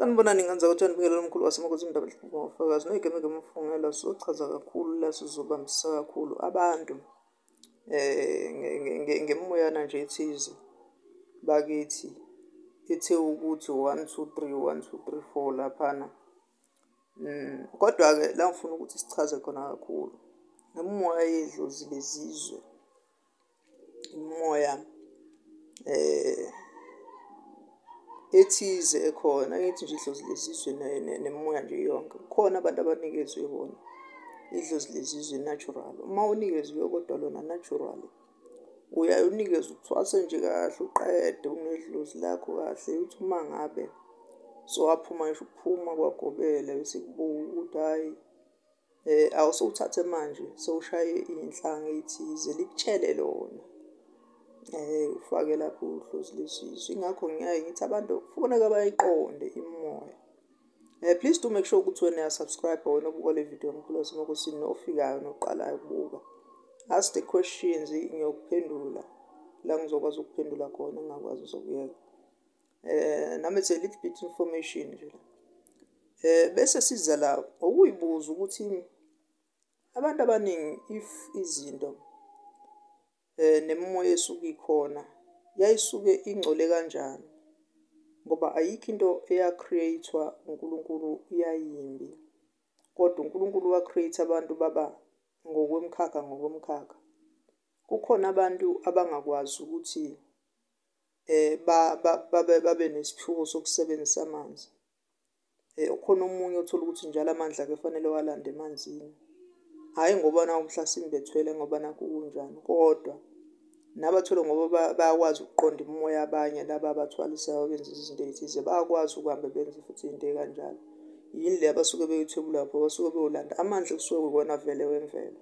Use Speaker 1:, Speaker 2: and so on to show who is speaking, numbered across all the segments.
Speaker 1: Sanibonani ngane zakwethu, anibingelele umkhulu waseMakhosini Ndaba ngofakazi noyigemege mfungela. Sizochaza kakhulu la, sizobambisa kakhulu abantu ngemimoyana nje ethize bakithi ethe ukuthi 1 2 3 1 2 3 4 laphana. Kodwa-ke la ngifuna ukuthi sichaze khona kakhulu ngemimoya yedlozi lezizwe, imimoya ethize ekhona. Angithi nje idlozi lezizwe nemimoya nje yonke, kukhona abantu abanikezwe wona idlozi lezizwe natural. Uma unikezwe kodwa lona natural, uyaye unikezwe uthwase nje kahle, uqede unedlozi lakho kahle. Uthi uma ngabe sowaphuma ngisho ukuphuma kwagobela, bese kubuka ukuthi hhayi, awusewuthathe manje sewushaye iy'nhlanga ey'thize likutshele lona, ufake lapho udlozi lesizwe. Ingakho ngiyaye ngithi abantu kufuneka bayiqonde imimoya. Please do make sure ukuthi wena uya-subscribe, wena obuka le video mkhulu waseMakhosini, nofikayo noqalayo ukubuka. Ask the questions, ngiyokuphendula la ngizokwazi ukuphendula khona, ngingakwazi ngizokuyeka. Nami it's a little bit information nje la. Bese siza la ukuyibuza ukuthi abantu abaningi, if izinto nemimoya esuke ikhona yayisuke ingcole kanjani, ngoba ayikho into eya-create-wa uNkulunkulu yayimbi, kodwa uNkulunkulu wa-create abantu baba ngokwemkhakha ngokwemkhakha. Kukhona abantu abangakwazi ukuthi babe nesiphiwo sokusebenzisa amanzi. Ukhona omunye othola ukuthi njalo amandla akhe fanele walande emanzini, hhayi ngoba naku mhlasimbe ethwele, ngoba nakhu kunjani, kodwa nabathwele ngoba bayakwazi ukuqonda imimoya yabanye laba abathwalisayo benza izinto ey'thize, bayakwazi ukuhamba benze futhi iy'nto ey'kanjalo. Yini le abasuke beyithwebula lapho? Basuke beyolanda amandla kusuke kuwona vele wemvelo.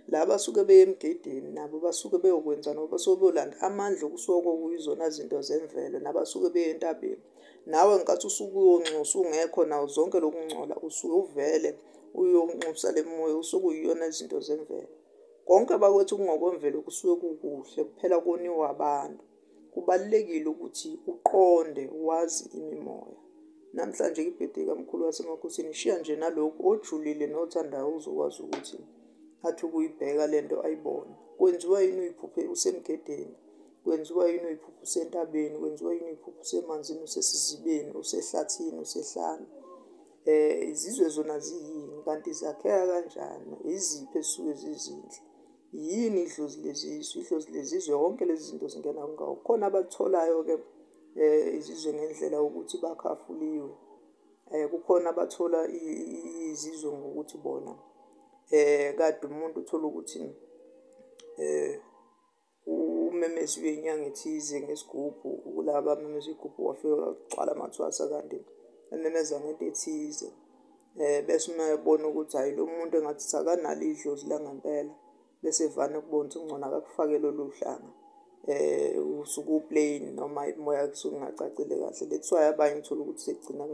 Speaker 1: La basuke beye emgedeni nabo basuke beyokwenza, nabo basuke beyolanda amandla okusuke kuyizona zinto zemvelo. Nabasuke beye entabeni, nawe ngenkathi usuke uyonxusa ungekho nawo zonke lokungcola, usuke uvele uyonxusa le moya usuke uyiyona izinto zemvelo. Konke bakwethu kungokwemvelo, kusuke kukuhle kuphela koniwa abantu. Kubalulekile ukuthi uqonde wazi imimoya. Namhlanje ibhede kamkhulu waseMakhosini shiya nje nalokhu ojulile nothandayo uzokwazi ukuthi athi ukuyibheka lento ayibone. Kwenziwa yini uyiphuphe usemgedeni? Kwenziwa yini uyiphuphe usentabeni? Kwenziwa yini uyiphuphe usemanzini, usesizibeni, usehlathini, usehlane? Izizwe zona ziyini kanti zakheka kanjani? Iziphi ezisuke zizinhle? Yini idlozi lezizwe? Idlozi lezizwe yonke lezi zinto zingena ngawo. Khona abatholayo-ke izizwe ngendlela yokuthi bakhafuliwe. Kukhona abathola izizwe ngokuthi bona kade umuntu uthola ukuthi umemeziwe inyanga ethize ngesigubhu, kulaba abamemeza igubhu wafika kwagcwala amathwasa kanti ememeza ngento ethize. Bese uma ebona ukuthi hhayi lo muntu engathi akanalo idlozi langempela, bese evane ukubona ukuthi kungcono akakufake lolu hlanga, usuke u-plain noma imimoya kusuke kungacacile kahle. That's why abanye uthole ukuthi sekugcina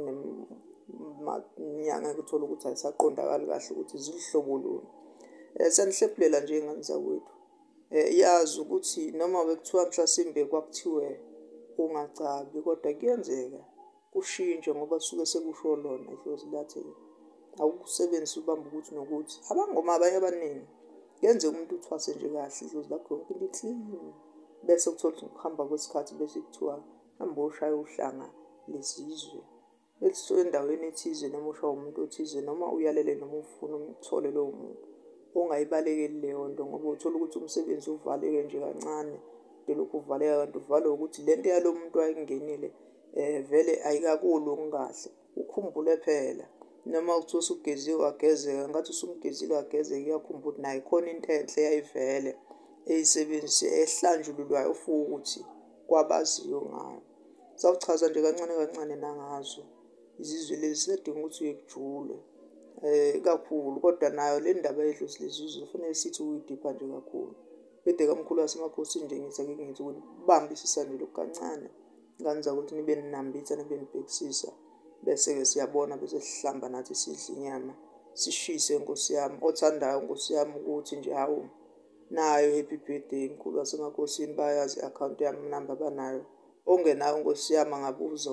Speaker 1: kunenyanga uthole ukuthi ayisaqondakali kahle ukuthi zilihlobo luni. Siyanihlephulela nje iy'ngane zakwethu. Yazi ukuthi noma bekuthiwa mhlasimbe kwakuthiwe ungacabi, kodwa kuyenzeka kushintshe ngoba suke sekusho lona idlozi lathi awukusebenzise ubambe ukuthi nokuthi. Abangoma abanye abaningi kuyenzeka umuntu uthwase nje kahle idlozi lakho yonke into i-clean, bese kuthola ukuthi ngokuhamba kwesikhathi bese kuthiwa hamba oshaya uhlanga lesizwe endaweni ethize, noma ushawa umuntu othize, noma uyalele, noma ufuna umthole lowo muntu. Ungayibalekeli leyo nto ngoba uthola ukuthi umsebenzi uvaleke nje kancane, lokhu uvaleka kanti uvalwe ukuthi lento yalo muntu wayengenile vele ayikakulungi kahle. Ukhumbule phela noma kuthiwa usugeziwe wagezeka, ngathi usumgezile wagezeka, uyakhumbula ukuthi naye khona into enhle eyayivele eyisebenzise ehlanjululwayo futhi kwabaziyo ngayo. Sawuchaza nje kancane kancane nangazo izizwe lezi, sidinga ukuthi uyekujule kakhulu, kodwa nayo le ndaba yedlozi lezizwe kufanele sithi ukuyidipha nje kakhulu. Bhede kamkhulu waseMakhosini nje ngithi ake ngithi ukuthi bambisisane lokhu kancane ngane zakwethu, nibe ninambitha, nibe nibhekisisa, bese-ke siyabona, bese sihlamba nathi sidla inyama sishise. Nkosi yami othandayo, Nkosi yami, ukuthi nje hawu nayo happy birthday mkhulu waseMakhosini, bayazi i-akhawunti yami namba banayo. Ongenayo, Nkosi yami, angabuza.